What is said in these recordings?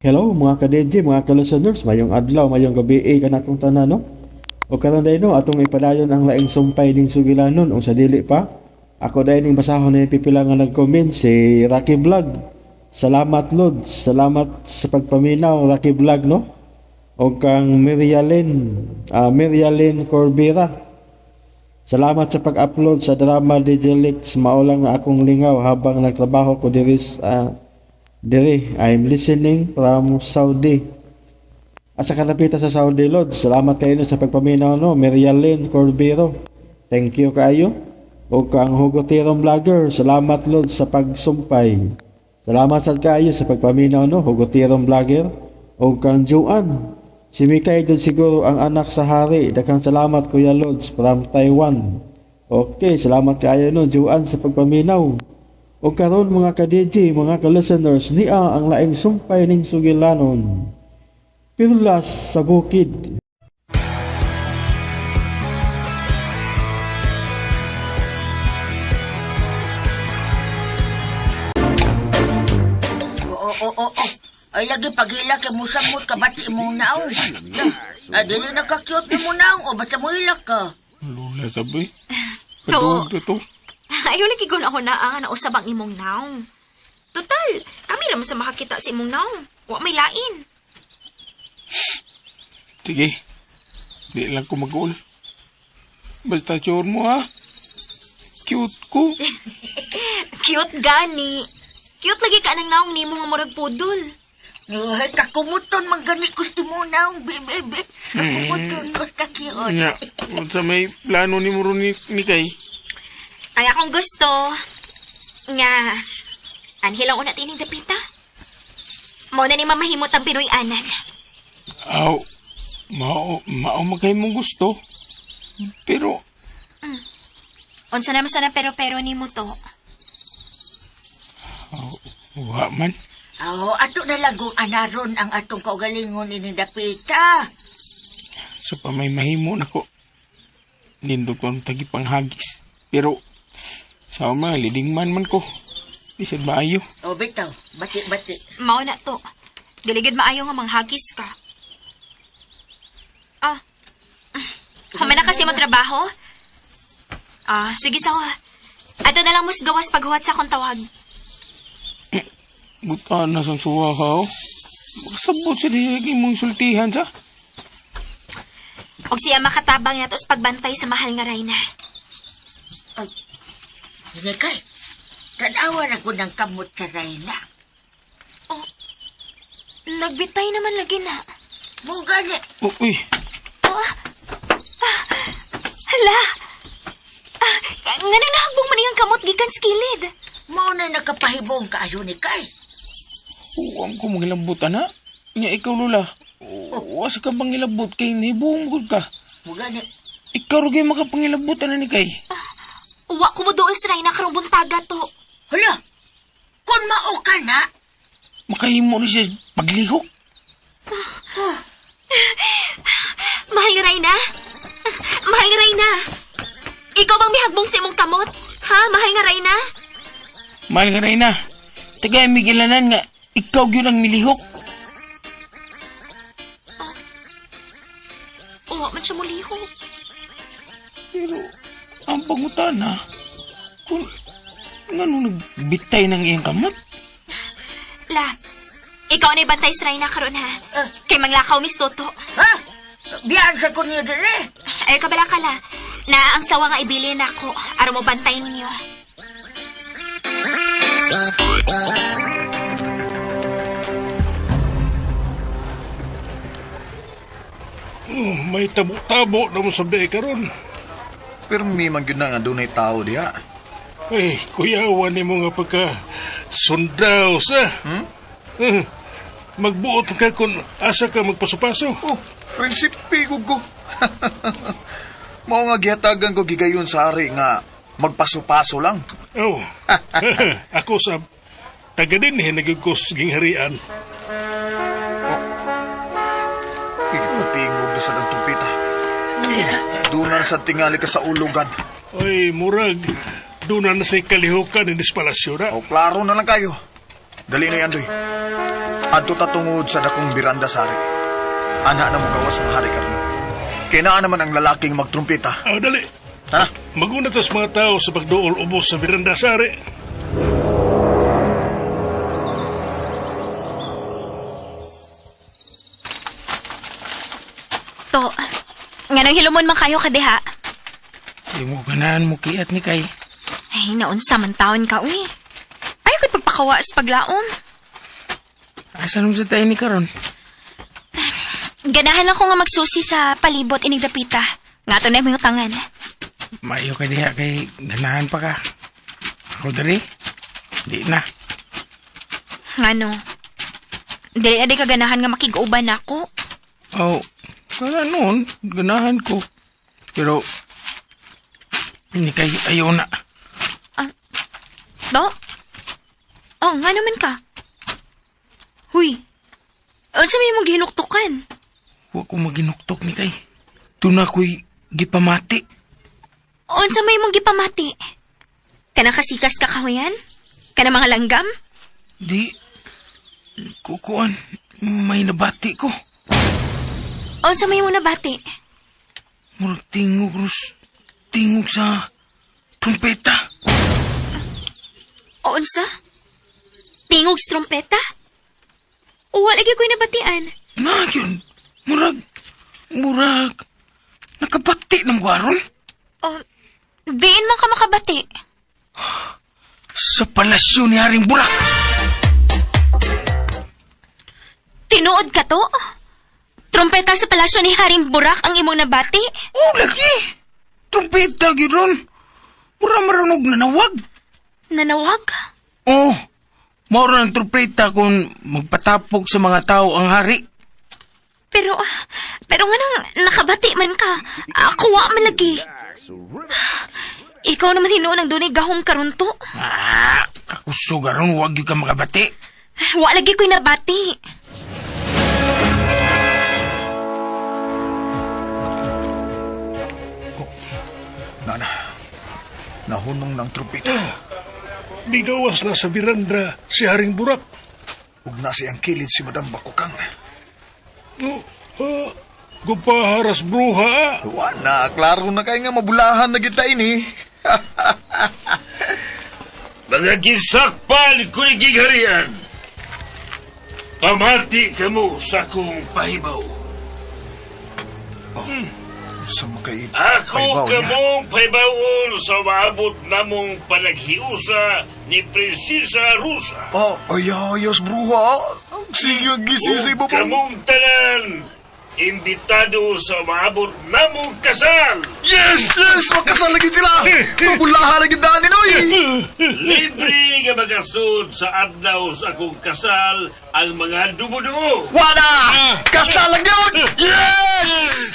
Hello mga ka-DJ, mga ka-listeners, mayong adlaw, mayong gabi eh, kanatong tanan, no? O karon day no, atong ipadayon ang laing sumpay ning sugilanon ug sa dili pa. Ako dahil ning basahon na yung pipila nga nag-comment si Rocky Vlog. Salamat Lods, salamat sa pagpaminaw Rocky Vlog, no? O kang Mirialyn, Mirialyn Corbera. Salamat sa pag-upload sa drama DJ Lex. Mao lang na akong lingaw habang nagtrabaho ko diri sa diri. I'm listening from Saudi. Asa ka napita sa Saudi, Lods? Salamat kayo sa pagpaminaw, no? Mirialyn Corbero. Thank you kaayo. O kang Hugotirong Vlogger, salamat Lods sa pagsumpay. Salamat sad kaayo sa pagpaminaw, no? Hugotirong Vlogger. O kang Juan. Si Mikay doon siguro ang anak sa hari. Daghang salamat, Kuya Lods, from Taiwan. Okay, salamat kaayo, no, Juan, sa pagpaminaw. O karon mga ka-DJ, mga ka-listeners, nia ang laing sumpay ning sugilanon. Perlas sa bukid. Oo, oo, oo. Ay, lagi paghila kay musamot ka bati imong naong. Ay, dili na ka-cute ni mo naong. O, basta mo hilak ka. Lola sabi. To. Kaduog na to. Ayaw lagi ko na ako na ang nausab ang imong naong. Total, kami ra man sa makakita sa imong naong. Wa may lain. Sige. Di lang ko mag-uul. Basta sure mo ha. Cute ko. Cute gani. Cute lagi ka ng naong nimo nga murag pudol. Ay, kakumuton man gani ko si mo naong, bebe. Kakumuton ko ka-cute. Nga, sa may plano ni mo ron ni Kay. Ay akong gusto nga anhilang una tining dapita. Mao na ni mamahimot ang Pinoy anan. Aw, mao magkay mong gusto. Pero, Unsa naman sana pero-pero nimo to. aw, wa man. Oo, ato na lang kung anaron ang atong kaugalingon ini dapita. Sa pa may mahimo na ko. Nindot ko ang tagipanghagis. Pero, sa mga leading man man ko. Di sad maayo. O, bitaw, bati-bati. Mao na to. Dili gid maayo nga manghagis ka. Ah. Human na kasi mo trabaho? Ah, sige sawa. Ato na lang mus gawas paghuwat sa akong tawag. Buta na sa suwa ka, oh. Makasabot sa di mong sultihan sa. Og siya makatabang nato sa pagbantay sa mahal nga Rayna. Ay, Nikay, tanawa na ko ng kamot sa Rayna. Oh, nagbitay naman lagi na. Mo gani. Oh, uy, Oh, ah, hala. Ah, nga nang nahagbong man iyang kamot gikan sa kilid. Mao na nakapahibong kaayo ni Kay. huwag ko mangilabot, ana. Nga ikaw, Lola. Wasa ka bang ilabot kay nahibong mo ka. Mo gani. Ikaw rin kayo makapangilabot, ana ni Kay. Wa ko mo dool sa Rayna karong buntaga to. Hala, kung mao ka na, Makahimo ni siya paglihok. Mahal nga Rayna? Mahal nga Rayna? Ikaw bang mihagbong sa imong kamot? Ha? Mahal nga Rayna? Mahal nga Reyna. Taga migilanan nga, ikaw gyud ang milihok. Wa man siya mulihok. Pero, ang pangutana, kung ngano nagbitay ng iyang kamot? La, ikaw na ibantay sa Rayna karon ha. Kay manglakaw Miss Toto. Ha? Biyaan sa ko niyo dire. Ay kabala ka la. Na ang sawa nga ibilin ako. Aron mo bantay ninyo. Oh, may tabo-tabo na mo sa biay karon. Pero may man gyud na nga dunay tao diha. Ay, kuyawan ni mo nga pagka sundaw sa. Hmm? Magbuot ka kung asa ka magpaso-paso. Oh, prinsipe ko ko. Mao nga gihatagan ko gigayon sa ari nga magpaso-paso lang. Oh. Ako sa taga din eh, nagugkos gingharian. Patingog na sa tumpita. Dunan sa tingali ka sa ulugan. Ay, murag, doon na sa kalihukan ni Palasyo na. O klaro na lang kayo. Dali na yan, Doy. Adto ta tungod sa dakong biranda sari. Ana na mo gawas ang hari karon. Kay naa naman ang lalaking magtrumpeta. Ah, dali. Ha? Maguna tas mga tao sa pagduol ubos sa biranda sari. To, nga nang hilumon man kayo kadiha. Di mo ganahan mo kiat ni kay. Ay, naunsa man taon ka, uy. Ayaw ko'y pagpakawa sa paglaom. Asa naman sa tayo ni karon? Ganahan lang ko nga magsusi sa palibot inig dapita. Nga to na yung tangan. Maayo ka diha kay ganahan pa ka. Ako diri? Di na. Ngano? Dili na di ka ganahan nga makig-uban ako. Oh, wala noon. Ganahan ko. Pero, ni kay ayaw na. Do? Oh, nga naman ka. Huy. Unsa may imong gihinuktukan? Wa ko maginuktok ni kay. Tuna ko'y gipamati. Unsa may imong gipamati? Kanang kasikas kakahuyan? Kanang mga langgam? Di, kukuan, may nabati ko. Unsa may imong nabati? Murag tingog, Rus. Tingog sa trumpeta. O unsa? Tingog sa trompeta? O wala gyud ko'y nabatian. Na, yun. Murag, murag, nakabati ng waron. O, diin man ka makabati. Sa palasyo ni Haring Burak. Tinuod ka to? Trompeta sa palasyo ni Haring Burak ang imong nabati? Oh, lagi. Trumpeta, gyud. Mura marunog nanawag. Nanawag? Oh, mauro ng trumpeta kung magpatapok sa mga tao ang hari. Pero, pero nga nang nakabati man ka, ako wa man lagi. Ikaw naman hinuon ang dunay gahom karon to. Ah, kakusog aron, wag gyud ka makabati. Wa lagi ko'y nabati. Nana, nahunong ng trumpeta. Bigawas na sa biranda si Haring Burak. Ug na siyang kilid si Madam Bakukang. Oh, gupaharas bruha. Wala, klaro na kay nga mabulahan na kita ini. Mga gisakpan ko ni Gigharian. Pamati kamo sa akong pahibaw. Sa makay Ako pahibaw niya. kamong pahibawon sa maabot namong panaghiusa ni Prinsesa Rosa. Oh, ay, ayos, bruha. Sige, gisisi Ug ba kamong tanan, imbitado sa maabot namong kasal. Yes, yes! Makasal lagi sila! Mabulahan lagi dani, noy! Libre nga magasud sa adlaw sa akong kasal ang mga dumuduo. Wala! Kasal lang yun! Yes!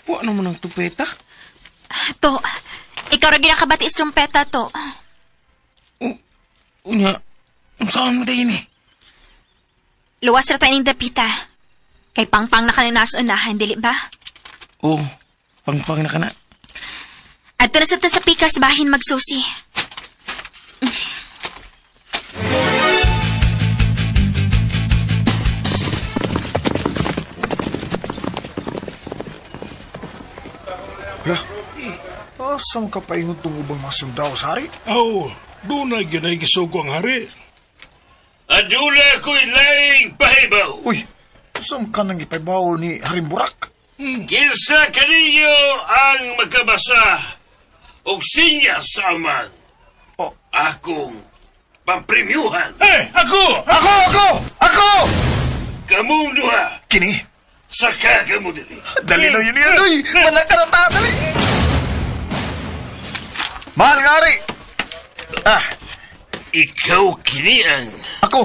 Wa naman ang trumpeta. To, ikaw ra ginakabati sa trompeta to. Unya, saan mo tayo ni? Luwas ra tayo ning dapita. Kay pangpang na ka nang nasa unahan, dili ba? Oh, pangpang na ka na. Adto na sabta sa pikas bahin magsusi. Hala, asa man ka paingon tong ubang mga sundao, sari? Aw, doon na gyud ay gisugo ang hari. Aduna ko'y laing pahibaw. Uy, asa man ka nang ipaybaw ni Haring Burak? Kinsa kaninyo ang makabasa og sinyas sa amang Oh. akong papremyuhan. Eh, ako! Ako! Ako! Ako! Kamong duha, Kini, saka kamo diri. dali na yun yan, uy! Manakarata, dali! Mahal nga, Ari! Ah, Ikaw kini ang ako,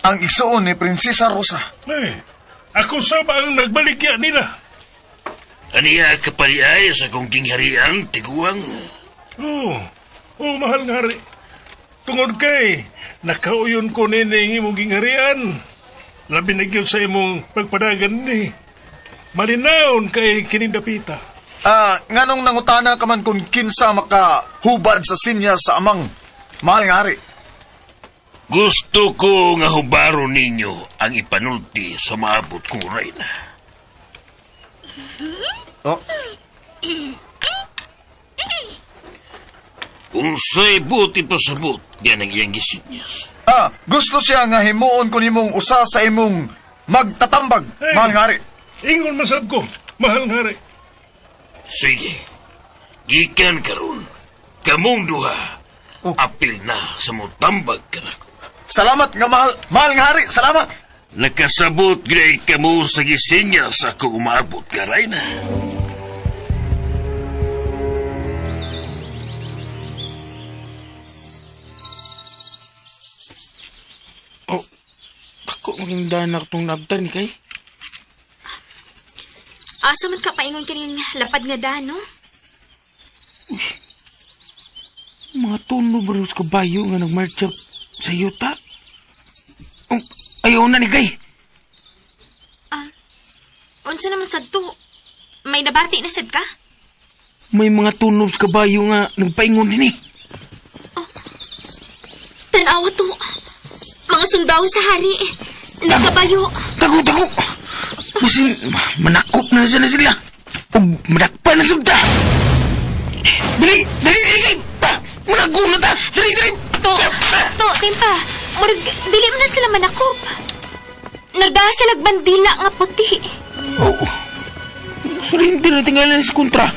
ang igsuon ni Prinsesa Rosa. Eh, ako saba ang nagbaligya nila. Aniya kapaliay sa akong gingharian, tiguang. Oh, oh, mahal nga hari. Tungod kay, nakauyon ko nini ang imong gingharian. Labi na gyud sa imong pagpadagan ni. Malinawon kay kining dapita. Nganong nangutana ka man kung kinsa makahubad sa sinya sa amang mahal nga hari. Gusto ko nga hubaro ninyo ang ipanulti sa maabot kong reyna. Oh, Kung sa'y buti pasabot, yan ang iyang gisinyas. Gusto siya nga himuon ko nimong usa sa imong magtatambag, Hey. mahal nga hari. Ingon masab ko, mahal nga hari. Sige, gikan karon, kamong duha, Oh. apil na sa mutambag kanako. Salamat nga mahal, mahal nga hari, salamat. Nakasabot gray kamo sa gisinyas ako umaabot ka, Reyna. Oh, ako maging danak tong nabtan ni kay. Asa man ka paingon kaning lapad nga da, no? Mga tuno ba sa kabayo nga nagmarcha sa yuta? Oh, ayaw na ni kay. Unsa naman sad to? May nabati na sad ka? May mga tuno sa kabayo nga nagpaingon din eh. Tanawa to. Mga sundao sa hari. Nakabayo. Tago, tago! Masin, manakop na sila sila. O manakpa na sabta. Dali, dali, dali, dali! Manago na ta! Dali, dali! To, to, timpa. Murag, dili man na sila manakop. Nagdaha sila bandila nga puti. Oo. Surrender na tinggalan sa kontra.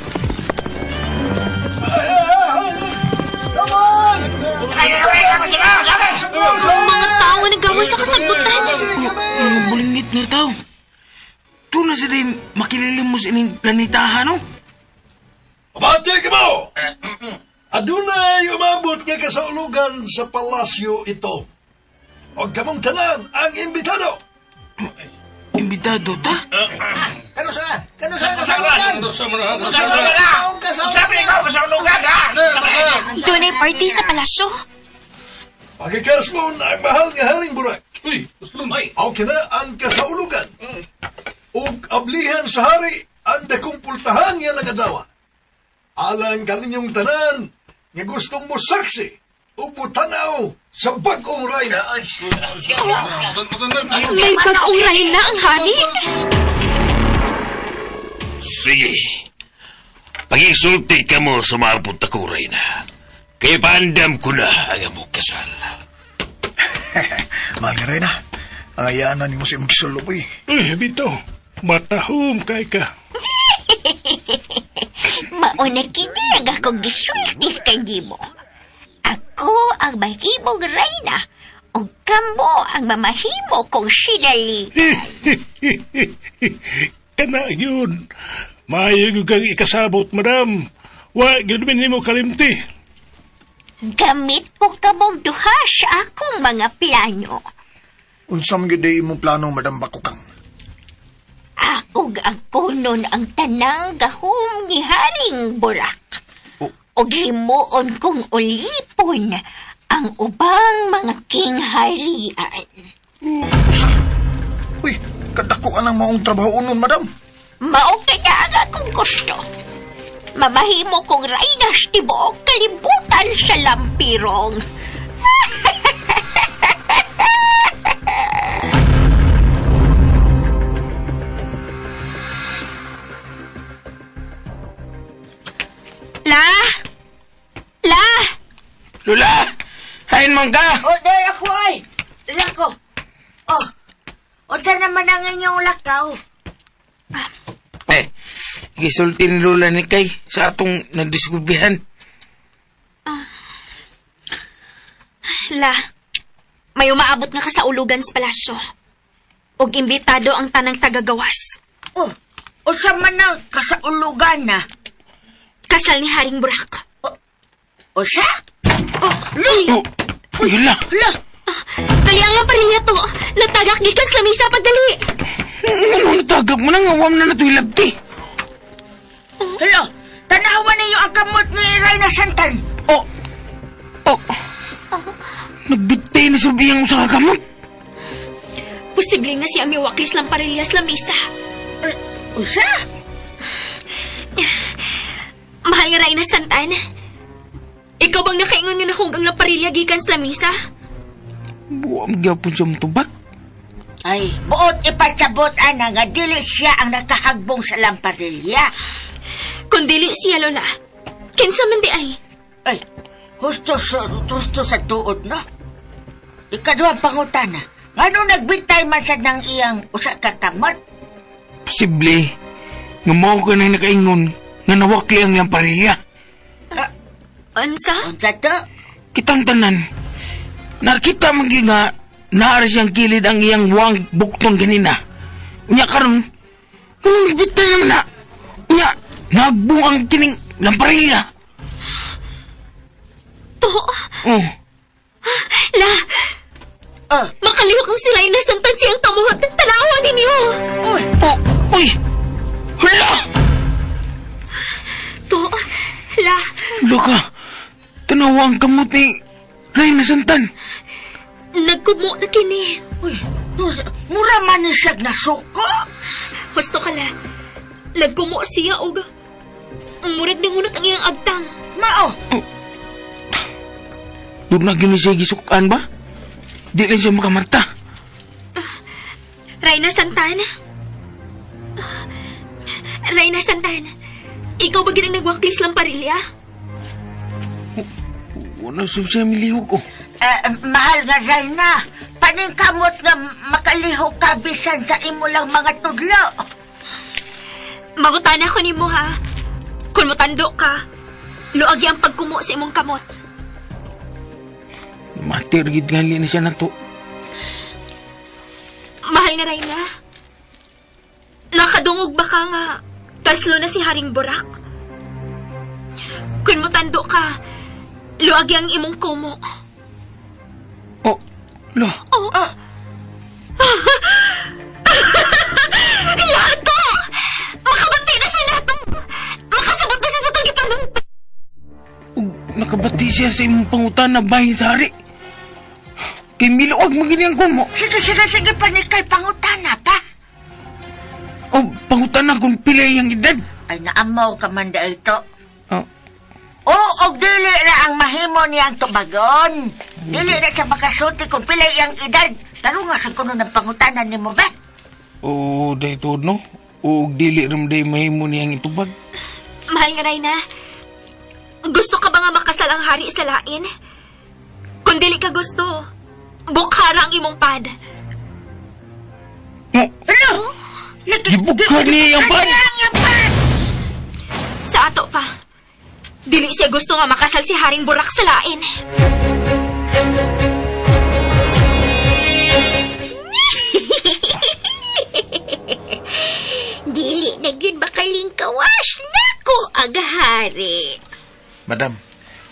Mga tao nga nagawa sa kasagbutan. Mga bulingit nga tao. Doon na sila makililimos ining planetahan, no? Abante ka mo! Adunay umabot nga kasaulugan sa palasyo ito. Og kamong tanan ang imbitado. Imbitado ta? Kano sa? Kano sa kasaulugan? Doon ay party sa palasyo. Pagkakaslon ang mahal nga Haring Burak. Okay na ang kasaulugan. Ug ablihan sa hari ang dakong pultahan nga nagadawa. Alang kaninyong tanan nga gustong mo saksi ug motanaw sa bag-ong rayna. May bag-ong rayna ang hari. Sige. Pag-isulti ka mo sa maabot ako, Reyna. Kaya paandam ko na ang among kasal. Mahal nga reyna, ang ayaan na nimo sa imong gisuloy. Uy, bitaw, matahom kay ka. Mauna kini ang akong gisulti kay nimo. Ako ang mahimong reyna ug kamo ang mamahimo kong sinali. Kana yun. Maayo gyud kang ikasabot, madam. Wa gyud min nimo kalimti. Gamit ko kamong duha sa akong mga plano. Unsa man gyud imong plano, Madam Bakukang? Ako angkonon ang tanang gahom ni Haring Burak. Oh. Ug himuon kong ulipon ang ubang mga kingharian. Uy, kadako anang maong trabaho nun, Madam. Mao kaya ang akong gusto. Mamahimo kong reyna sa tibuok kalibutan sa lampirong. La! La! Lola! Hain man ka! O, dahil ako ay. Lako. Oh, unsa naman ang inyong lakaw? Eh, gisulti ni Lola ni Kay sa atong nadiskubrihan. La, may umaabot nga kasaulugan sa palasyo. Ug imbitado ang tanang tagagawas. Oh, unsa man ang kasaulugan na? Kasal ni Haring Burak. Unsa? Oh, uy, Oh, uy, hala! Hala, dali ang parilya to. Natagak gikan sa lamisa pagdali. Ano natagap mo na nga, wam na nato'y labti. hala. Tanawa ninyo ang kamot ni Reyna Santan. Oh, oh. Nagbitay na sa biyang sa kakamot. Posible nga siya miwaklis lang parilya sa lamisa. Unsa? Mahal nga Reyna Santan. Ikaw bang nakaingon nga nahug ang laparilya gikan sa lamisa? Buam gyapon siya motubag. Ay, buot ipasabot ana nga dili siya ang nakahagbong sa lamparilya. Kung dili siya, Lola, kinsa man di ay? Ay, husto sa tuod, no? Ikaduhang pangutana, ngano nagbintay man sa nang iyang usa ka kamot? Posible nga mao ka na nakaingon nga nawakli ang lamparilya. Unsa? Unsa to? Kitang tanan, nakita man gyud nga naara siyang kilid ang iyang wang bukton ganina. Unya karon, kung nagbitay naman na, unya, nagbung ang kining lamparilya. To, Oh, la, Oh, makalihok ang si Reyna Santan siyang kamot. Tanawa ninyo! uy, oh, uy, hala! To, la, Hala ka, tanawa ang kamot ni Reyna Santan. nagkumo na kini. uy, mura man ni siya nasuko. Husto ka la, nagkumo siya og murag nangunot ang iyang agtang. Mao, Doon na gini siya gisukaan ba? Di lang siya makamata. Reyna Santan? Reyna Santan, ikaw ba ginang nagwaklis lamparilya? Wala siya milihok ko. Mahal nga Reyna, paningkamot nga makalihok ka bisan sa imo lang mga tudlo. Mangutana ko nimo ha. Kung mutando ka, luagi ang pagkumo sa imong kamot. Matir gid gali na siya na to. Mahal nga Reyna, nakadungog ba ka nga kaslo na si Haring Burak? Kung mutando ka, luagi ang imong kumo. Oh, lo. Oh. Lato! Makabati na siya nato! Makasabot na siya sa itong gipanong... Ug nakabati siya sa imong pangutana bahin sa hari. Kay miluag magini ang kumo. Sige, sige, sige, panikay pangutana pa. O pangutana kung pila iyang edad. Ay, naamaw ka man da ito. Oh, Oo, og dili na ang mahimo niyang tubagon. Dili na siya makasulti kung pila iyang edad. Taro nga sa kuno ng pangutana nimo ba? oh, dahil tuod no. O dili ram day mahimo niyang itubag. Mahal nga, Reyna. Gusto ka ba nga makasal ang hari sa lain? Kung dili ka gusto, bukhara ang imong pad. Oh, Hello? Gibukhar niya iyang pad! Sa ato pa, dili siya gusto nga makasal si Haring Burak sa lain. Dili na gyud makalingkawas nako ang hari. Madam,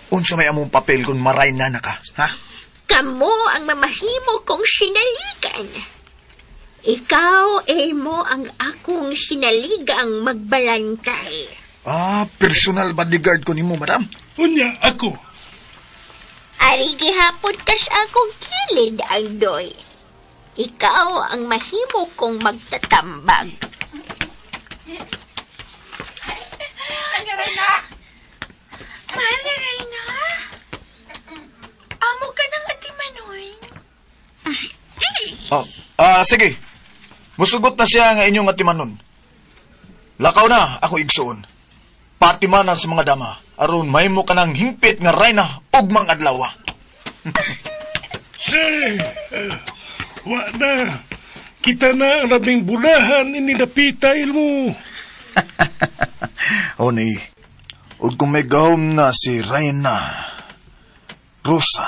unsa may among papel kung maray na naka, ha? Kamo ang mamahimo kong sinaligan. Ikaw, Elmo, ang akong sinaligang magbalantay. Ah, personal bodyguard ko nimo, madam. Unya ako. Ari gihapon kas akong kilid, Andoy. Ikaw ang mahimo kong magtatambag. Mahal nga, Reyna. Amo ka ng ati Manoy. Oh, sige. Musugot na siya nga inyong atimanon. Lakaw na, ako igsuon. Patimanan sa mga dama, aron mahimo ka ng hingpit nga rayna ug mang adlaw. Eh, wa na. Kita na ang labing bulahan ini napita ilmo. O ni, ug kung may gahom na si Reyna Rosa,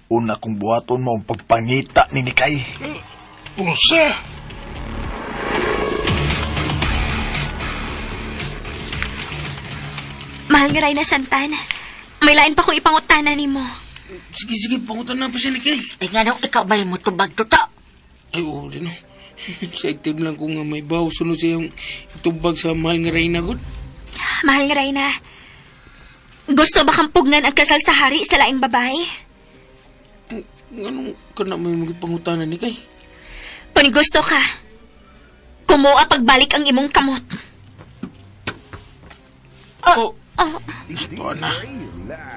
una kong buhaton mo ang pagpangita ni Nikay. Usa. Mahal nga, Reyna Santan. May lain pa ko ipangutana nimo. Sige, sige, pangutana pa siya ni Kay. Ay, nga nung ikaw may mutubag to. Ay, oo, di no. Excited lang ko nga may baw. Sunod sa iyong itubag sa mahal nga Reyna, god. Mahal nga, Reyna. Gusto ba kang pugnan ang kasal sa hari sa laing babae? Anong ka na may magipangutana ni Kay? Kung gusto ka, kumuha pagbalik ang imong kamot. Oh, Oh, Ito na.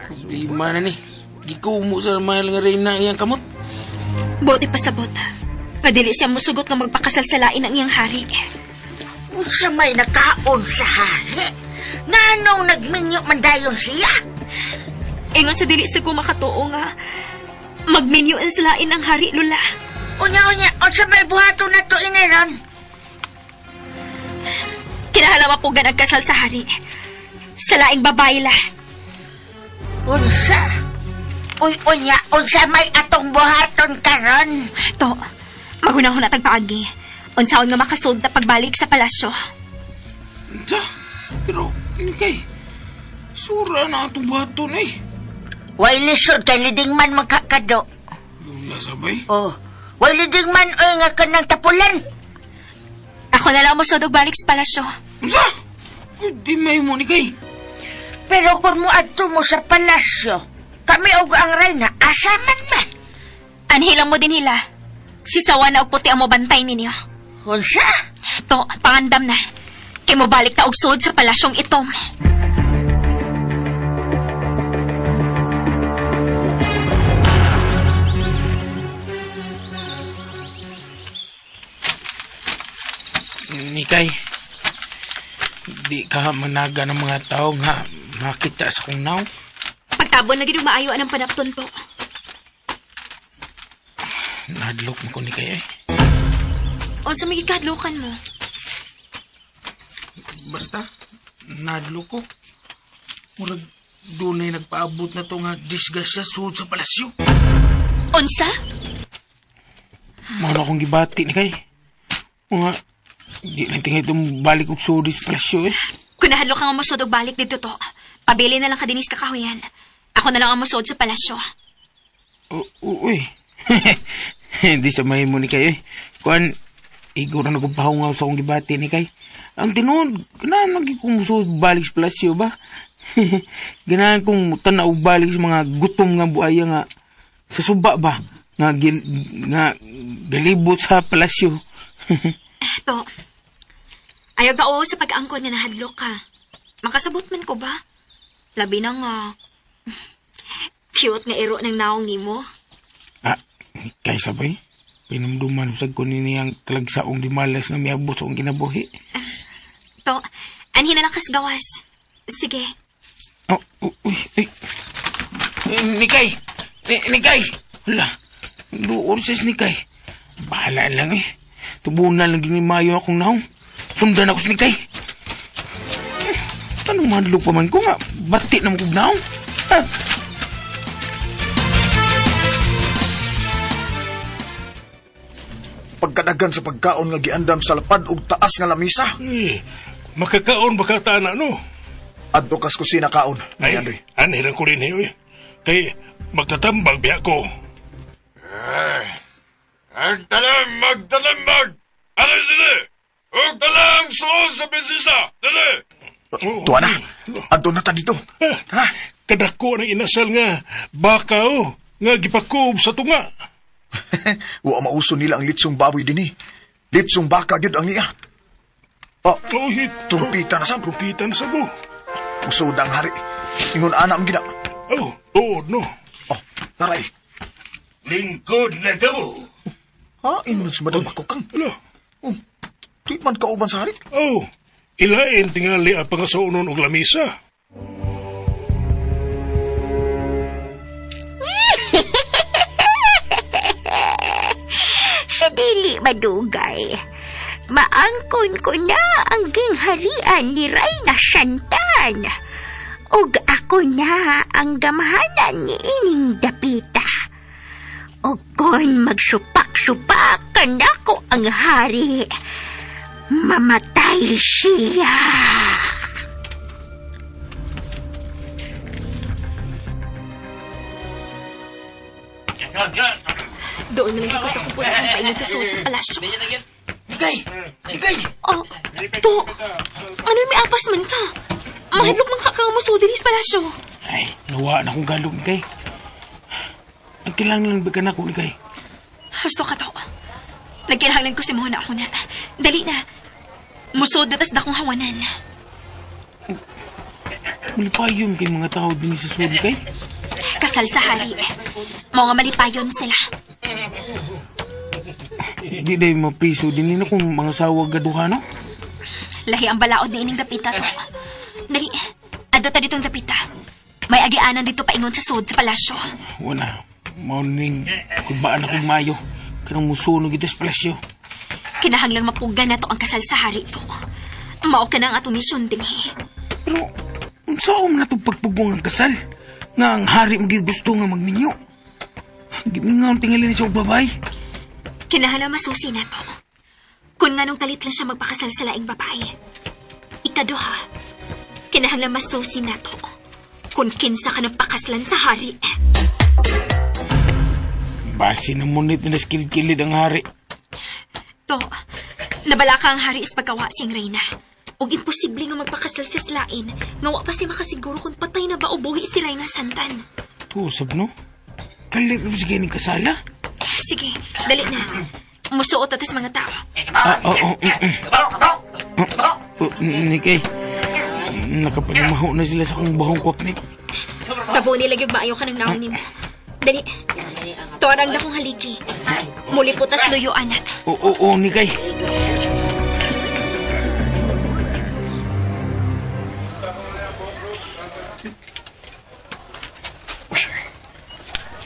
Problema na ni. Gikumo sa mahal nga reyna ang iyang kamot. buti pasabot. Madili siya musugot nga magpakasal sa lain ang iyang hari. Unsa may nakaon sa hari? Nganong nagminyo man dayon siya? Ingon sa dili sa ko makatuo nga magminyo ang sa lain ang hari, Lula. Unya-unya, unsa may buhaton na to iniron? Kinahanglan mapugan ang kasal sa hari. Sa laing babae la. Unsa? Uy, unya, unsa may atong buhaton karon? To, magunahon na tagpaagi. Unsaon nga makasud na pagbalik sa palasyo. Sa? Pero, ini kay. Sura na atong buhaton eh. Way lisod kay liding man magkakado. Lula sabay. Oh, way liding man oy nga kanang tapulan. Ako na lang musod og balik sa palasyo. Unsa? Uy, di may mo ni kay. Pero kung muadto mo sa palasyo, kami og ang reyna, asa man ma? Anhilang mo din hila. Si Sawa na og puti ang mobantay ninyo. Unsa? To, pangandam na. Kay mobalik ta og sud sa palasyong itom. Nikay, di ka managa ng mga tao nga makita sa kong naw. Pagtabon lagi og maayo anang panapton to. Nadlok mo ko ni kay eh. Unsa may gikadlukan mo? Basta, nadlok ko. Murag dunay nagpaabot na to nga disgrasya sud sa palasyo. Unsa? Mao na akong gibati ni kay. Mga, di lang tingay itong balik og sud sa palasyo eh. Kung nahadlok ka nga mosud og balik dito to, pabili na lang ka dinis kakahuyan. Ako na lang ang mosud sa palasyo. Uy. Hindi sa mahimo ni kay eh. Kuan, igor na nagpahungaw sa akong gibati ni kay. Ang tinuod, ganahan lagi kong musuod balik sa palasyo ba? Ganahan kong tanaw balik sa mga gutom nga buaya nga sa suba ba? Nga, nga galibot sa palasyo. To, ayaw ka oo sa pag-angkon nga nahadlok ka. Makasabot man ko ba? Labi na nga. Cute nga iro ng naong nimo. Ah, kay sabay. Pinamduman usag ko niyang talagsaong di malas nga miabot sa akong kinabuhi. To, anhin na lang kas gawas. Sige. Oh, uy, ay. Nikay! Nikay! Hala, luor siya Nikay. Bahala lang eh. Tubunan lang gini mayo akong naong. Sundan ako sa Nikay. Anong madlo pa man ko nga? Bati na mo kong naong. Ha? Pagkadagan sa pagkaon nga giandam sa lapad og taas nga lamisa. Eh, makakaon ba ka tana, no? Adto kas kusina kaon. Ay, Ay, Andoy. anhilang ko rin eh. Kay, magtatambag biya ko. Ang talang magtalambag! Ano dili? Og talang suon sa prinsesa! Dili! Oh. Tuwa na. Adto na ta dito. Ah, kadako ng inasal nga baka oh, nga gipakob sa tunga. Wa mauso nila ang litsong baboy dinhi. Litsong baka gyud ang niya. Oh, Oh, hit. Trumpita na sab. Trumpita na sab. oh. Usod ang hari. Ingon ana ang gina. Oh, tuod no. Oh, taray. Lingkod na kamo! Ha, ingon si Madam Bakukang. Alo. Oh, di man kauban sa hari. Oh, ilain tingali ang pangasuonon og lamisa. Sa dili madugay, maangkon ko na ang gingharian ni Reyna Santan. Ug ako na ang gamhanan ni ining dapita. Ug kon magsupak-supak kanako ang hari, mamatay siya. Doon na lang ko sa kumpulan paingon sa suot sa palasyo. Nikay! Nikay! Oh, to, ano may apas man ka? Mahadlok man ka kang musod sa palasyo. Ay, nawa na akong galog, Nikay. Ang kailangan lang ba ka na ako, Nikay? Gusto ka to. Nagkinahanglan ko si Mona ako na. Dali na. Musod na tas dakong hawanan. Malipayon kay mga tao din sa sud kay. Kasal sa hari. Mao nga malipayon sila. Di day mapiso din nila kung mga sawa gaduha, no? Lahi ang balaod ni ining dapita to. Dali, adto ta ditong dapita. May agianan dito paingon sa sud sa palasyo. Wala. Mao ning kugbaan akong mayo. Kanang musunog ito sa palasyo. Kinahanglang mapugan na to ang kasal sa hari to. Mao ka na ang atong misyon dinhi. Pero, unsa man na itong pagpugong ang kasal? Nga ang hari magyud gusto nga magminyo. Gimingaw ang tingali ni siya og babay. Kinahanglan masusi na to. Kung nganong kalit lang siya magpakasal sa laing babae. Ikaduha, kinahanglan masusi na to. Kung kinsa ka ng pakaslan sa hari. Base na munit na kilid-kilid ang hari. To, nabala ka ang hari is pagkawa siyang reyna. Og imposible nga magpakasal sa slain, nga wa pa siya makasiguro kung patay na ba o buhi si Reyna Santan. Tusab, no? Kalit na ba sige ning kasala? Sige, dali na. Musuot ato sa mga tao. Ah, oo, Oh, Nikay, nakapanimaho na sila sa akong bahong kwaknik. Tabo nila yung maayo ka ng naong nimo. Dali. Tuwarang na kong haligi. Muli po tas luyo, anak. Oo, oo, Nikay.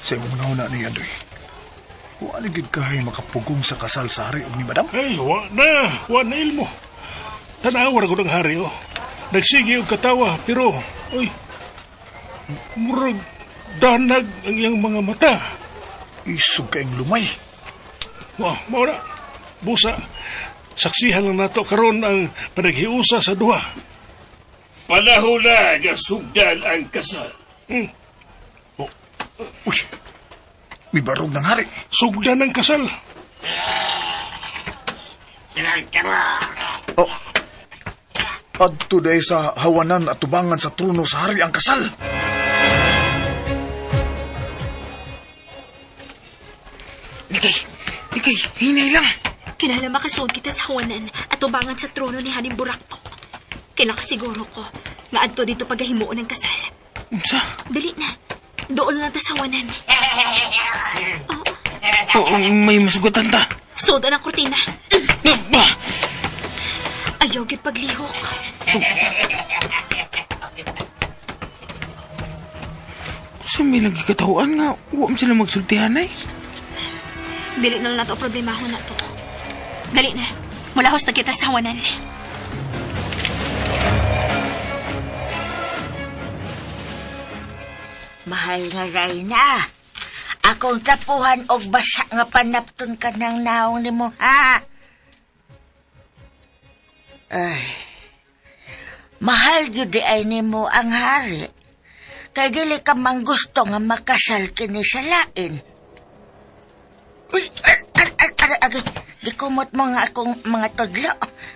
Sa imong nauna ni Andoy. Wala gid kahay makapugong sa kasal sa hari og ni Madam. Ay, wa na. Wa na ilmo. Tanawa ra gud ang hari, oh. Nagsige og katawa, pero, oy, murag danag ang iyang mga mata. Isog kaayong lumay. Wa, mao na. Busa, saksihan lang nato karon ang panaghiusa sa duha. Panahon na nga sugdan ang kasal. Oh, uy, mibarog ng hari. Sugdan ang kasal. Oh, adto day sa hawanan at tubangan sa trono sa hari ang kasal. Nikay, Nikay, hinay lang. Kinahanglan makasuod kita sa hawanan at tubangan sa trono ni Haring Burakto. Kinakasiguro ko nga adto dito pagahimuon ng kasal. Unsa? Dali na. Dool na ta sa hawanan. Oo, may masugutan ta. Suodan ang kurtina. Ba? Ayaw gyud paglihok. Sa may lagi katawaan nga, wa man sila magsultihan ay. Dili na lang nato problemahon na to. Dali na. Mulahos na kita sa hawanan. Mahal nga Reyna. Akong tapuhan og basa nga panapton ka ng naong nimo, ha? Ay, mahal gyud di ay nimo ang hari. Kay dili ka man gusto nga makasal kini sa lain. Uy, ar, ar, ar, ar, agay, gikumot mo nga akong mga tudlo.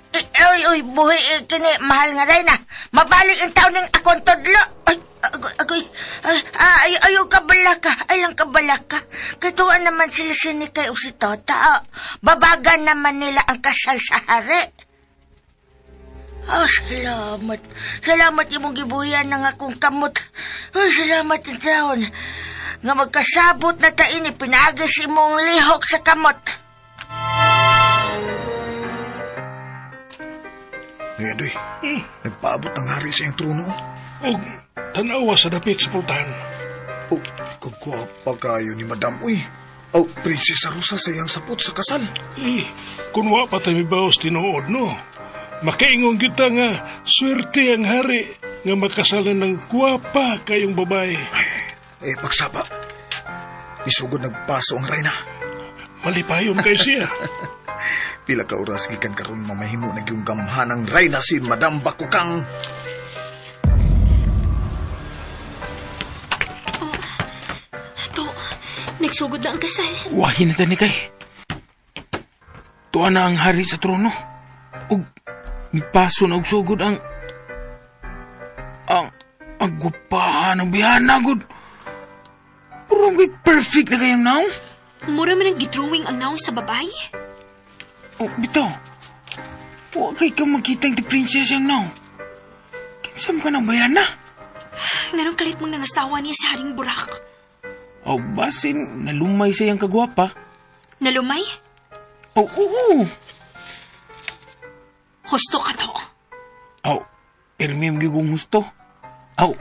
Ay, uy, uy, buhi eh, kini, mahal nga Reyna. Mabalik ang taon ng akong tudlo. Ay, agoy, agoy, ay, ay, ayaw kabala ka, ay lang kabala ka. Katuwa naman sila si Nikay o si Tota. Ah, babagan naman nila ang kasal sa hari. Oh, salamat. Salamat imong gibuhian ng akong kamot. Oh, salamat in taon. Nga magkasabot na ta ini, pinaagis imong lihok sa kamot. Ni Andoy, nagpaabot ang hari sa iyang trono. Og tanawa sa dapit sa pultahan. Oh, kagwapa kayo ni Madam. Uy, oh, Prinsesa Rosa sa iyang sapot sa kasal. Eh, kung wa pa tayo mibaos tinuod, no? Makaingon gyud ta nga swerte ang hari nga makasalan ng gwapa kayong babae. Eh, pagsaba. Isugod nagpaso ang reyna. Malipayon kay siya. Pila ka oras gikan karon mamahimo na gyung gamhan ang reyna si Madam Bakukang. To, nagsugod na ang kasal. Wahin na ta, Nikay. Tuwa na ang hari sa trono. Ug mipaso na og sugod ang ang gwapahan ng bihana gud. Pero ang perfect na kayang naong. Mura man ang gidrawing ang naong sa babae. Oh, bitaw. Wa kay ka makita ang princess ang naong. Kinsa man ka ng bayana? Nganong kalit mong nangasawa niya sa Haring Burak? O basin, nalumay sa iyang kagwapa. Nalumay? O, oo. Husto ka to. Aw, pirmi yung gigong husto. Aw,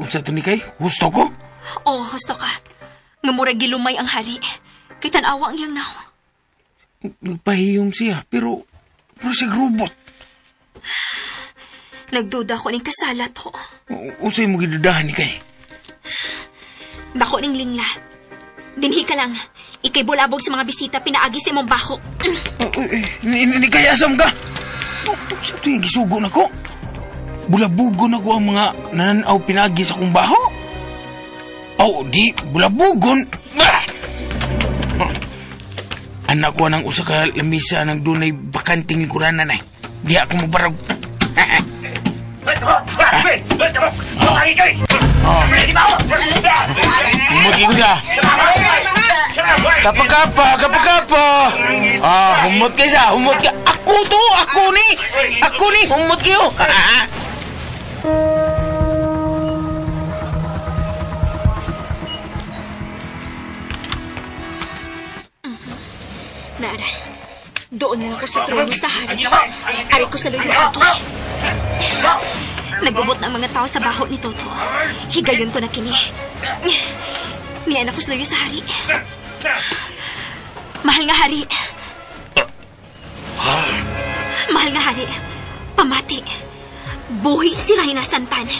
unsa to ni kay? Husto ko? Oo, husto ka. Nga murag gilumay ang hari. Kay tan-awa ang iyang naw. Nagpahiyom siya, pero siya robot. Nagduda ko ning kasala to. Unsay mo gidudahan ni kay? Dako ning lingla. Dinhi ka lang. Ikay bulabog sa mga bisita pinaagi sa imong bako. Ni kay asam ka? Sa ito yung gisugo na ko. Bulabugon ako ang mga nananaw pinagi sa kong baho. Aw, di, bulabugon. Bah! Anak ko ng usa ka lamisa nang dunay bakanting lingkuranan ay. Di ako mabarag. Oh. Humot ka. Kapa-kapa, kapa-kapa. Ah, humot kay sa, humot ka. Ako to, ako ni. Ako ni, humot kayo. Naara, doon lang ako sa trono sa hari. Ari ko sa luyo agi. Nagubot na ang mga tao sa baho ni Toto. Higayon ko na kini. Niyan ako sa luyo sa hari. Mahal nga hari. Mahal nga hari. Pamati. Buhi si Reyna Santan.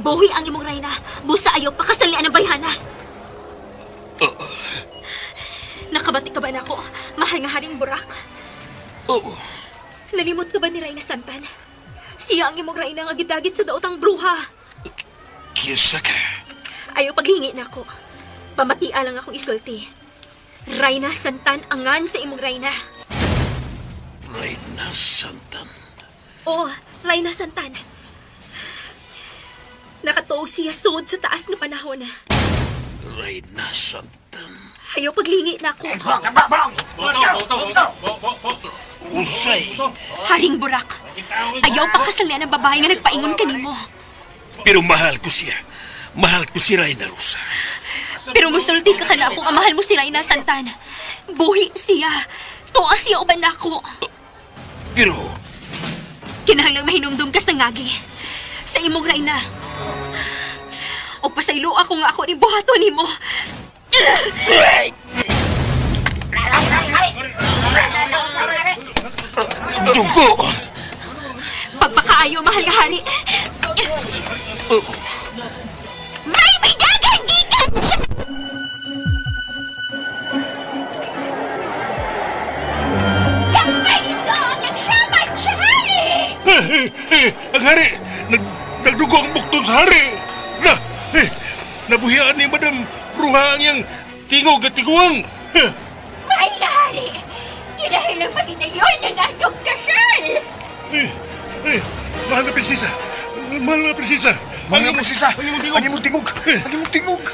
Buhi ang imong Reyna. Busa ayaw pakasalian ang bayhana. Nakabati ka ba na ako? Mahal nga haring Burak. Oo. Nalimot ka ba ni Reyna Santan? Siya ang imong Reyna nga gidagit sa daotang bruha. Kinsa ka? Ayaw paghingi na ako. Pamatia lang akong isulti. Reyna Santan angan sa imong Reyna. Reyna Santan. Oo, Reyna Santan. Nakatuog siya sud sa taas nga panahon. Reyna Santan. Ayaw paglingi na ako. Usay. Haring Burak, ayaw pakasalian ang babae nga nagpaingon kanimo. Pero mahal ko siya. Mahal ko si Reyna Rosa. Pero musulti ka kana akong amahal mo si Reyna Santan. Buhi siya. Tuwa siya uban nako. Pero Kinahanglang mahinumdum kas nangagi. Sa imong Reyna. O pasaylo ako nga ako ni buhaton nimo. Dugo! Pagpakaayo, mahal nga hari. May midagan gikan! Damay ninyo ang nagsaman sa hari! Ang hari! Nagdugo ang bukton sa hari! Na, nabuhian ni Madam Bruha ang iyang tingog at tiguang! Mahal nga hari! Kinahanglang mahinayon ang atong kasal! Mahal na prinsesa! Mahal na prinsesa! Mahal na prinsesa! Ang imong tingog! Ang imong tingog! Ang imong tingog!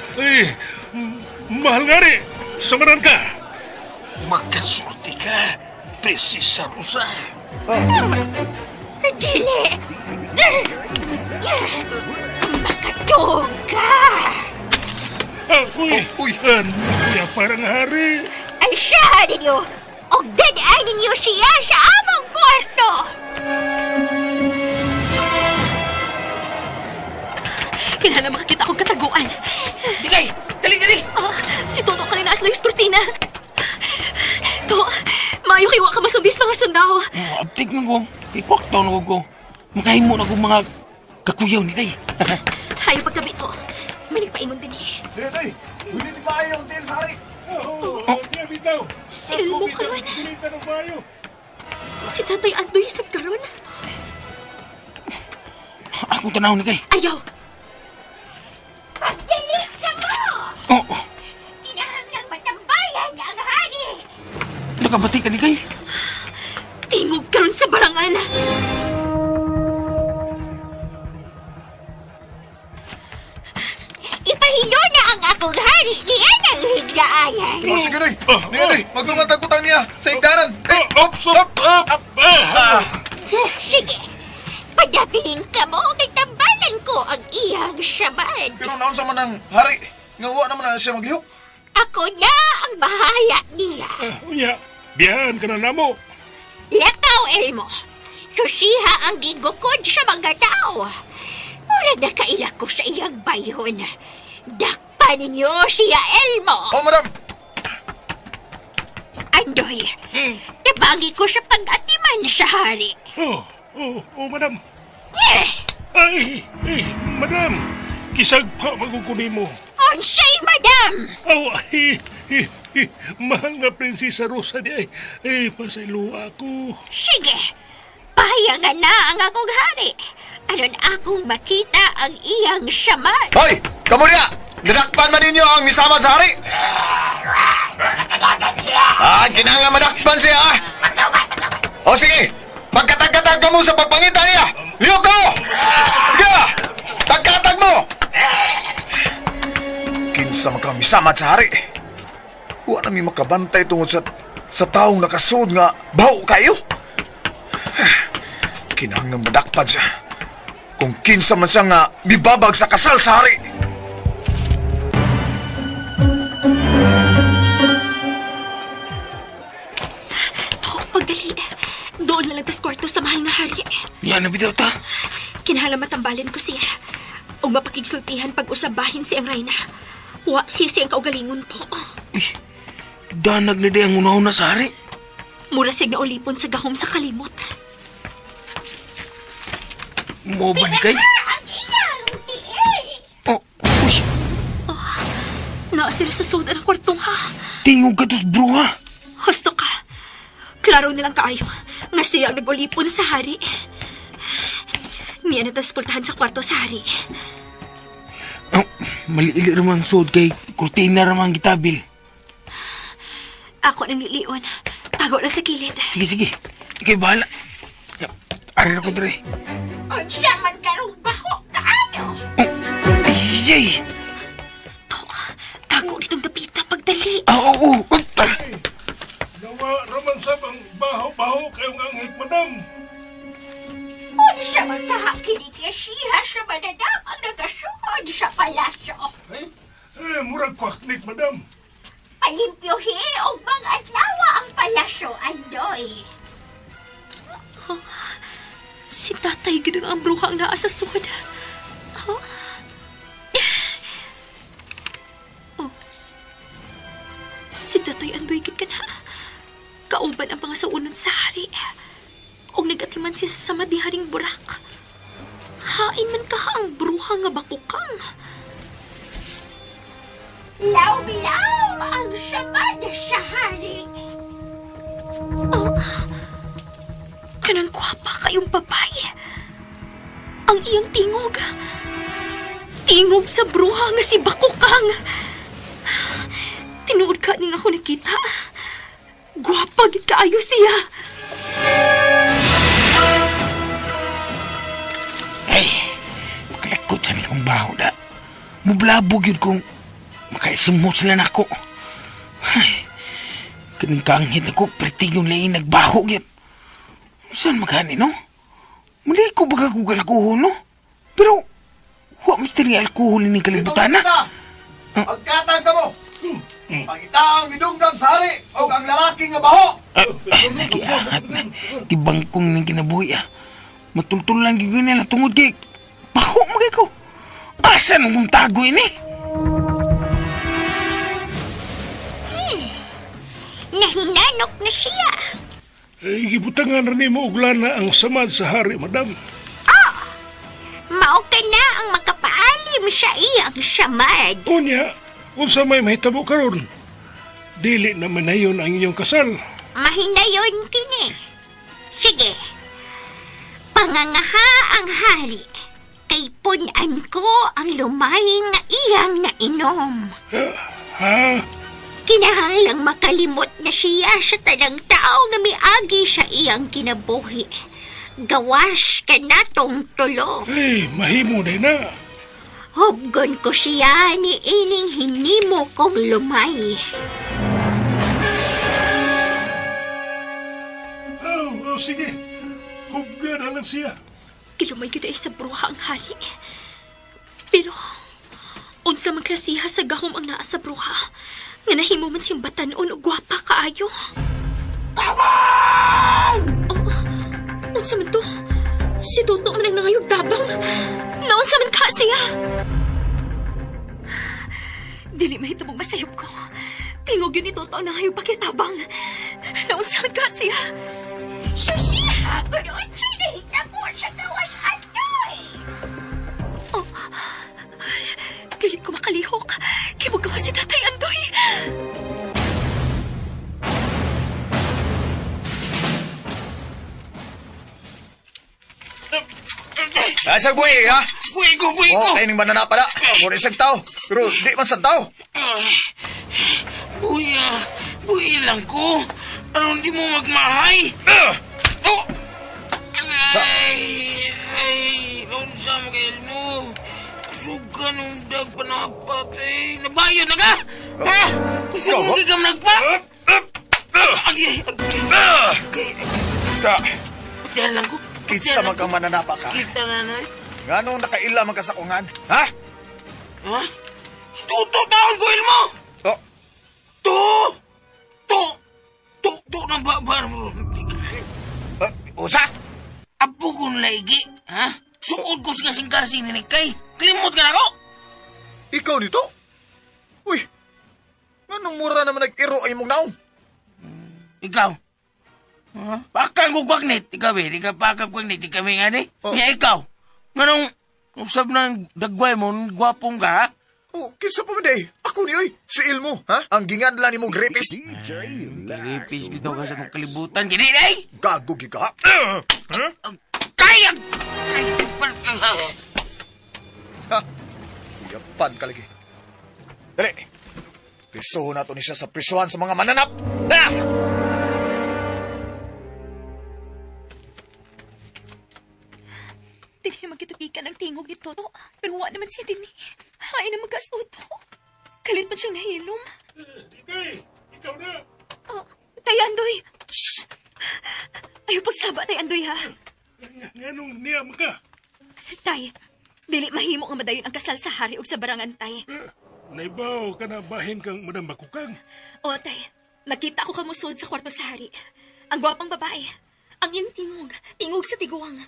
Mahal nga rin! Samaran ka! Magkasulti ka, Prinsesa Rosa. Dili! Makatug ka! Uy! Uy. Siya parang hari! Ay siya ninyo! Og dad-an ninyo siya sa among kwarto! Kinahanglan makakita akong kataguan. Dikay! Dali, dali! Si Toto kanina asla yung kurtina. To, maayo kay wa ka masundis mga sundao. Oh, abtik na ko. Ikwaktaw na ko. Makahimo na ko mga kakuyaw ni kay. Ayaw pagtabi to. May nagpaingon din eh. Dili, day! Hindi di maayo ang tiil sa hari! Oh, bitaw! Si Elmo karon. Bayo. Si Tatay Andoy sab karon. Akong tanaw ni kay. Ayaw. Pagdali ka mo! Oh, oh. Kinahanglang matambayan ang hari! Nakabati ka ni kay. Tingog karon sa barangan. Ipahilo na ang akong hari niya ng higraayan! Oh, sige, day! Niya, day! Magdungan tagkutang niya sa higdanan! Eh, Up, up, up! Ah! Sige, padabilin ka mo kay tambalan ko ko ang iyang samad. Pero naunsa man ang hari, nga wa naman na siya maglihok. Ako na ang bahala niya. Ah, unya, biyahan ka na namo. Lakaw, Elmo. Susiha ang gigukod sa mga tao. Murag nakaila ko sa iyang bayon. Dakpa ninyo siya, Elmo. Oh, madam! Andoy, tabangi ko sa pag-atiman sa hari. Oh, oh, oh, madam. Eh, Ay, ay, madam. Kisagpa magukuni mo. unsay, madam! Oh, ay, ay, ay, mahal nga prinsesa Rosa di ay. Ay, pasaylo ako. Sige, pahayangan na ang akong hari. Aron akong makita ang iyang samad. Hoy! Kamu niya! Dadakpan man ninyo ang misama sa hari! Ah, kinahanglan madakpan siya ah! O sige! Pagkatag-katag ka mo sa pagpangita niya! Liyok ka mo! Sige! ah! Pagkatag mo! Kinsa man ka misama sa hari! Wa na mi makabantay tungod sa taong nakasuod nga baho kayo! Kinahanglan madakpan siya. Kung kinsa man siya nga mibabag sa kasal sa hari. To, pagdali. Doon na lang tas kwarto sa mahal nga hari. Yan na bitaw ta. Kinahanglan matambalan ko siya. O mapakigsultihan pag usabahin si ang Reyna. Wa siya siyang kaugalingon to. Uy, danag na di ang unahon na sa hari. Mura siya naulipon sa gahom sa kalimot. Mo ba ni kay? Ang iyang tiil! Oh, uy, Naa sila sa sudan ng kwartong ha. tingog ka tos bruha. Husto ka. Klaro nilang kaayo nga siya ang nag-ulipon sa hari. Niya na tas pultahan sa kwarto sa hari. Oh, maliili ramang suod kay kurtina ramang gitabil. Ako nang lilion. Tago lang sa kilid. Sige, sige. Ikay bahala. Ya, Ari na ko dire. Unsa man karong baho kaayo? Ay, ay. To, tago nitong dapita pagdali. Ah, oo, oo. Ah, Nawa raman sab ang baho-baho kayong anghit, madam. Unsa man kaha kini siya sa madadam ang nagasuod sa palasyo. Eh, murag kwaknit, madam. Palimpyuhi og mga adlaw ang palasyo, Andoy. Si tatay gid ang bruha ang naa sa sud. Huh? Oh. Si tatay andoy gid kana. Kauban ang mga saunon sa hari. Og nagatiman siya sa madiharing burak. Hain man kaha ang bruha nga bakukang. Law-law ang samad sa hari. Oh. Kanang kwapa kayong babae. Ang iyang tingog. Tingog sa bruha nga si Bakukang. Tinuod ka ning ako nakita. Gwapa gid kaayo siya. Ay, makalakot sa kong baho da. Mublabog yun kung makaisimot sila nako. Ay, kaning kaanghit ako, pertig yung laing nagbaho yun. Saan magani, no? Mali ko baga kong alkohol, no? Pero, wa mas tiri alkohol ni kalibutan, na. Pagkatag ka mo! Pangita ang midungdam sa hari o ang lalaki nga baho! Nagiangat na. Tibang kong nang kinabuhi, ah. Matultul lang gyud nila tungod kay baho magay ko. Asa nung kong tago ini? Nahinanok na siya. Ay, gibutangan rin mo og lana ang samad sa hari, madam. Mao ka na ang makapaalim sa iyang samad. Unya, unsa may mahitabo karon? Dili naman na yun ang inyong kasal. Mahinayon kini. Sige. Pangangaha ang hari. Kay punan ko ang lumay nga iyang nainom. Ha? Kinahanglang makalimot na siya sa tanang tao nga miagi sa iyang kinabuhi. Gawas ka natong tulo. Ay, mahimo day na. Hubgon ko siya ni ining hinimo kong lumay. Oh, oh sige. Hubga na lang siya. Gilumay gid ay sa bruha ang hari. Pero, unsa man klasiha sa gahom ang naa sa bruha, nga nahimo man siyang batanon o gwapa kaayo. Tabang! Oh, unsa man to? Si Toto man ang nangayog tabang. Naunsa man ka siya? Dili mahitabong masayop ko. Tingog yun ni Toto ang nangayog pakitabang. Naunsa man ka siya? Susiha ko noon siya po sa gawas andoy. Oh, dili ko makalihok. Kimugawa si Tatay Andoy. Asa buhi, ha? Buhi ko, buhi ko! Oh, kayo ning banana pala. Mura isang tao. Pero di man sa tao. Buhi, ah. Buhi lang ko. Anong di mo magmahay? Oh! Ay, ay, unsa mo kay mo? Kusog ka nung dag panapat, eh. Nabayo na ka? Ha? Kusog mo kay kam nagpa? Ay, ay, ay. Ta, Patihan lang ko. kinsa man kang mananapa ka. Kita na na. Nganong nakaila man ka sa kungan? Ha? Ha? Tuto taon ko, Ilmo! Oh, To! To! To! To ng babar mo. usa? Apo kong laigi, ha? Suod ko sa kasing-kasing ni Kay. Kalimot ka na ko! Ikaw nito? Uy, nganong mura naman nag-iro ay mong naong? Ikaw. Ha? Pakang ko kwagnit. Ikaw eh. Ikaw pakang kwagnit. Ikaw eh nga ni. Oh. Nga ikaw. Nganong usab ng dagway mo, gwapong ka, ha? Oh, kinsa pa man day? Ako ni oy, si Ilmo, ha? Ang gingadla ni mo gripis. Kiripis bitaw ka sa itong kalibutan. Gini, ay! Gago gi ka. Kaya! Ha? Kuyapan ka lagi. Dali. Prisuhon nato ni siya sa prisuhan sa mga mananap. Na! Dili magkitugikan ang tingog ni Toto. Pero wa naman siya din eh. Hain na magkas Toto. Kalit man siyang nahilom. Ikay, ikaw na. Oh, Tay Andoy! Shh! Ayaw pagsaba, Tay Andoy, ha? Nganong niya man ka? Tay, dili mahimo nga madayon ang kasal sa hari ug sa barangan, Tay. Naibaw ka na bahin kang Madam Bakukang. O, Tay, nakita ko kamusod sa kwarto sa hari. Ang gwapang babae. Ang iyang tingog. Tingog sa tiguang.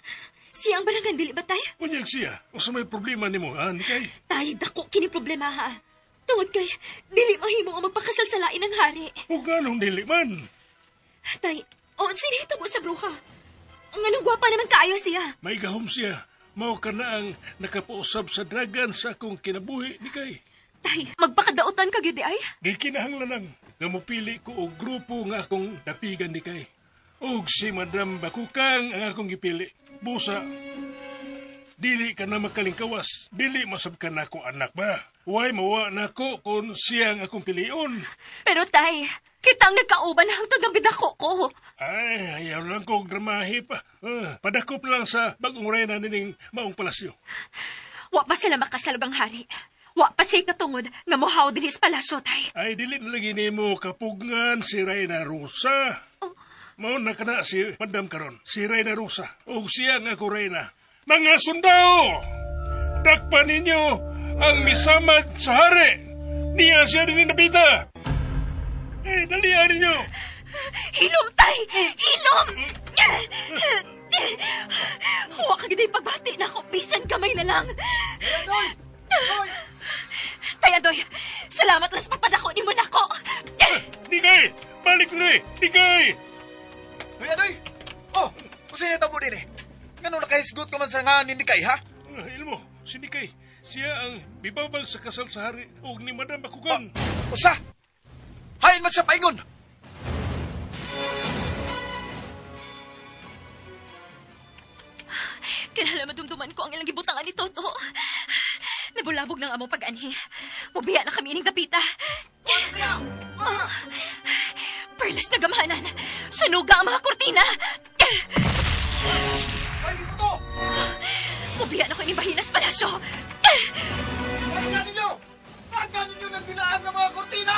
Siya ang barangan, dili ba, Tay? Unyag siya, usa may problema nimo, ha, Nikay? Tay, dako kini problema, ha? Tungod kay, dili mahimo nga magpakasal sa lain ng hari. O ganong dili man. Tay, o, sinihita mo sa bruha. Ang anong gwapa naman kaayo siya. May gahom siya. Mao ka na ang nakapausab sa dragan sa akong kinabuhi, Nikay. Tay, magpakadautan ka gyud ay. Gikinahanglan lang nga mopili ko og grupo nga akong dapigan ni kay. Og si Madam Bakukang ang akong gipili. Busa, dili ka na makalingkawas. Dili masab ka na ako anak ba? Way mawa na ko kung siya ang akong pilion. Pero tay, kitang nagkauban hangtod ang bidako ko. Ay, ayaw lang kong dramahi pa. Padakop lang sa bagong reyna nining maong palasyo. Wa pa sila makasalog ang hari. Wa pa siya katungod nga mohaw dinhi sa palasyo, tay. Ay, dili na lagi nimo kapugngan si Reyna Rosa. Mao na kana si Madam karon, si Reyna Rosa. Og siya nga ako reyna. Mga sundao! Dakpan ninyo ang misamad sa hari! Niya siya din napita! Eh, dalihan ninyo! Hilom, tay! Hilom! Wa ka gid pagbati na ako, bisan kamay na lang. Tay Andoy, salamat lang sa pagpadako nimo nako. Digay! Balik ni! Digay! Hoy, Adoy! Oh, kung sino tabo din eh. Ngano nakahisgot ka man sa nganin ni Kay, ha? Ilmo, si Nikay, siya ang bibabag sa kasal sa hari og ni Madam Bakukang. Usa! Hain man siya paingon! Kinahanglan madumduman ko ang ilang gibutangan ni Toto. Nabulabog ng among pag-anhi. Mubiya na kami ining dapita. Oh, perlas na gamhanan. Sunuga ang mga kurtina. Ay, di to! Mubiya na ko ining bahinas palasyo. Tagnan ninyo! Tagnan ninyo ng dilaan ng mga kurtina!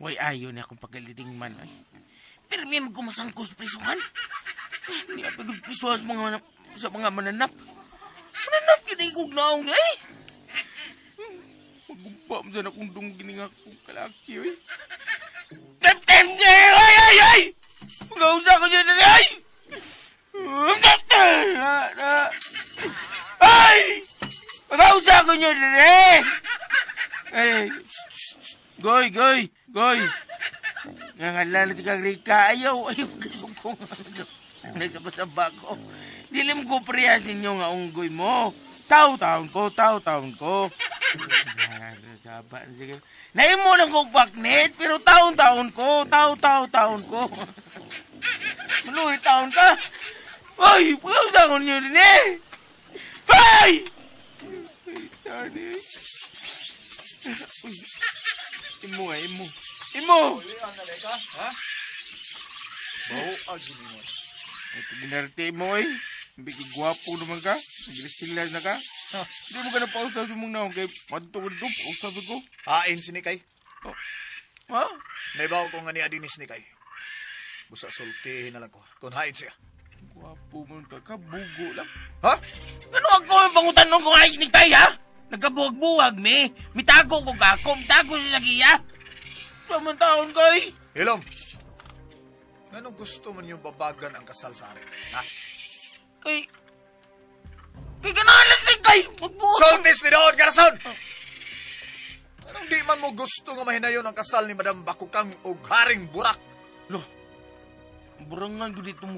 Way ayo na akong pagkaliding man. Ay. Pirmi mo kumasangko sa prisuhan. Niya pagod prisuhan sa mga mananap. Mananap yun ay naong niya eh. Magumpa mo sana kung dong gininga kong kalaki eh. Tep-tep niya! Ay, ay, ay! Pag-ausa ko siya na ay! Ay! Pag-ausa ko niya na ay! Goy, goy, goy. Nangalala kang Rika. Ayaw, ayaw. Kasukong. Nagsabasaba ko. Dilim ko priyas ninyo nga unggoy mo. Taw-taon ko, taw-taon ko. Saba, sige. Naimo lang ko kwaknit, pero taon-taon ko, taw-taw-taon ko. Maluhi taon ka. Ay, pagkausa ko niyo din eh. Ay! Ay, tani. Uy, imo nga, imo. Imo! Ha? Bawo gini mo. Ay, ginarte mo eh. Hindi gwapo naman ka. Nagsilas na ka. Hindi mo ka na pausa sa mong naong kay madto-madto. Usa sa ko. Hain si Nikay. Oh. Ha? Naibaw ko nga niya dinis ni Kay. Busa sultihin na lang ko. Kung hain siya. Gwapo man ka. Kabugo lang. Ha? Ano ako ang pangutan kung hain ni Kay, ha? Nagkabuwag-buwag, mi. Mitago ko ka. Mitago siya sa giya. Sa man taon, kay. Hilom. Anong gusto mo niyong babagan ang kasal sa akin? Ha? Kay... Kay ganalas ni Kay! Magbuot! Sultis ni Doon, Garson! Anong di man mo gusto nga mahinayon ang kasal ni Madam Bakukang o Haring Burak? Lo, ang barangan ko dito mo...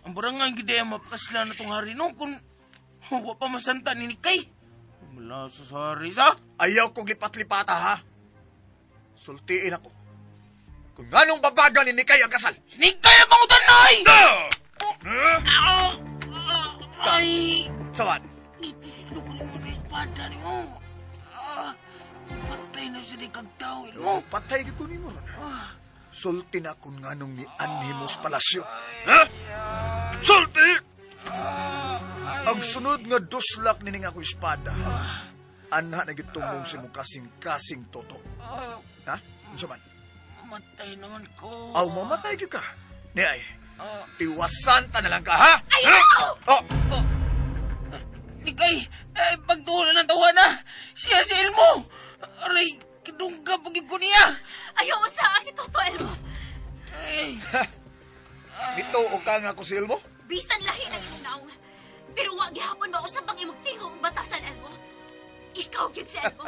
Ang barangan ko dito mapakasla na tong hari no kung wa pa masanta ni Kay. Mula sa hari sa... Ayaw kong lipat-lipata, ha? Sultiin ako. Kung anong babagan ni Nikay ang kasal. Nikay na pangutan na ay! Ay! Sawan. Gusto ko naman na espada niyo. Patay na siya ni kag tao. Oh, patay ko ni mo. Sulti na kung nganong ni Anhimos Palasyo. Ha? Sulti! Ang sunod nga duslak ni nga ako espada. Anha na gitumbong si mong kasing-kasing toto. Ha? Unsa man? Matay naman ko. Aw, mamatay gyud ka. Ni ay, iwasan ta na lang ka, ha? Ayaw! Oh! Nikay, eh, pagtuunan ng tawa na. Siya si Elmo. Aray, kidungga pag ko niya. Ayaw usa si Toto, Elmo. Ay, Dito o ka nga ako si Elmo? Bisan lahi ng imong naong. Pero wa gihapon mausab ang imong tingog ug batasan, Elmo. Ikaw gyud si Elmo.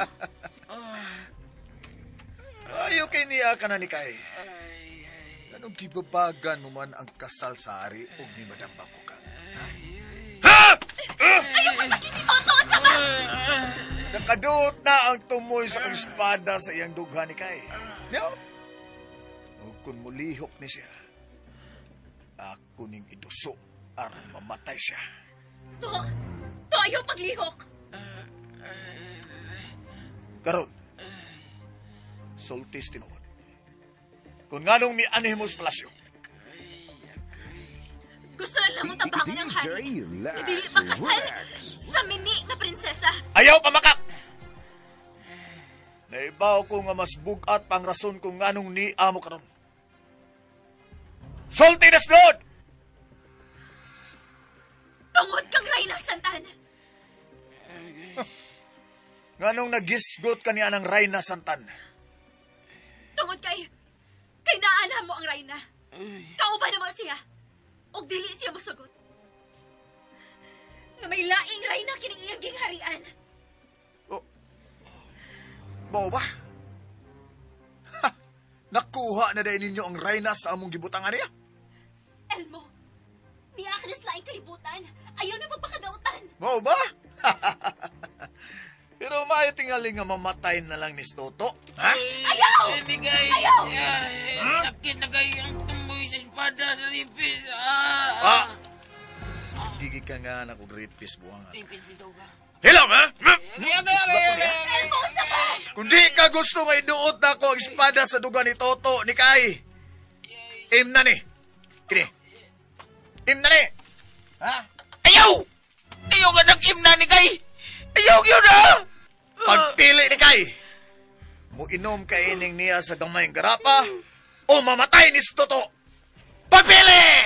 Ayaw kay niya ka na ni Kay. Anong gibabagan mo man ang kasal sa ari o ni Madam Bakukang? Ha? Ayaw pasaki si Toto unsa ba? Nakaduot na ang tumoy sa kong espada sa iyang dughan ni Kay. Niyo? O kung mulihok ni siya, ako ning iduso aron mamatay siya. To, to ayaw paglihok. Karon, sultis tinuod. Kung nganong mi-anhimos palasyo, Gusto lang mo tabangan ang hari. Dili makasal sa mini na prinsesa. Ayaw pamakak! Naibaw ko nga mas bugat pang rason kung nganong ni amo karon. Sulti na slod! Tungod kang Reyna Santan. Nganong nagisgot ka niya ng Reyna Santan? Tungod kay naana mo ang Reyna. Kauban naman siya. Og dili siya mosugot. Na may laing Reyna kining iyang gingharian. Oh. Mao ba? Ha! Nakuha na dahil ninyo ang Reyna sa among gibutangan niya? Elmo, niya ka na sa laing kalibutan. Ayaw na magpakadautan. Mao ba? Pero maayo tingali nga mamatay na lang ni Toto. Ha? Ayaw! Ay, Ayaw! Ay, sakit na kayo ang tumoy sa espada sa ripis. Ah! Sige ka nga na kog ripis buwang. Ripis bitaw ka. Hilom, ha? Kaya, kaya, kaya, kaya. Elmo, usa ba? Kung di ka gusto nga iduot na ko ang espada sa duga ni Toto, ni Kai. Im na ni. Kini. Im na ni. Ha? Ayaw! Ayaw ka nag-im na ni Kay! Ayaw yun na! Pagpili ni Kai. Muinom ka ining niya sa gamayng garapa O mamatay ni si Toto. Pagpili!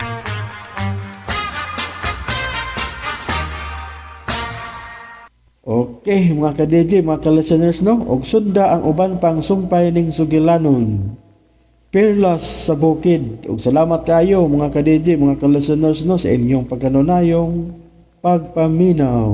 Okay, mga ka-DJ, mga ka-listeners, no? Og sunda ang uban pang sumpay ning sugilanon. Perlas sa bukid. Og salamat kayo mga ka-DJ, mga ka-listeners, no, sa inyong pagkanunayong pagpaminaw.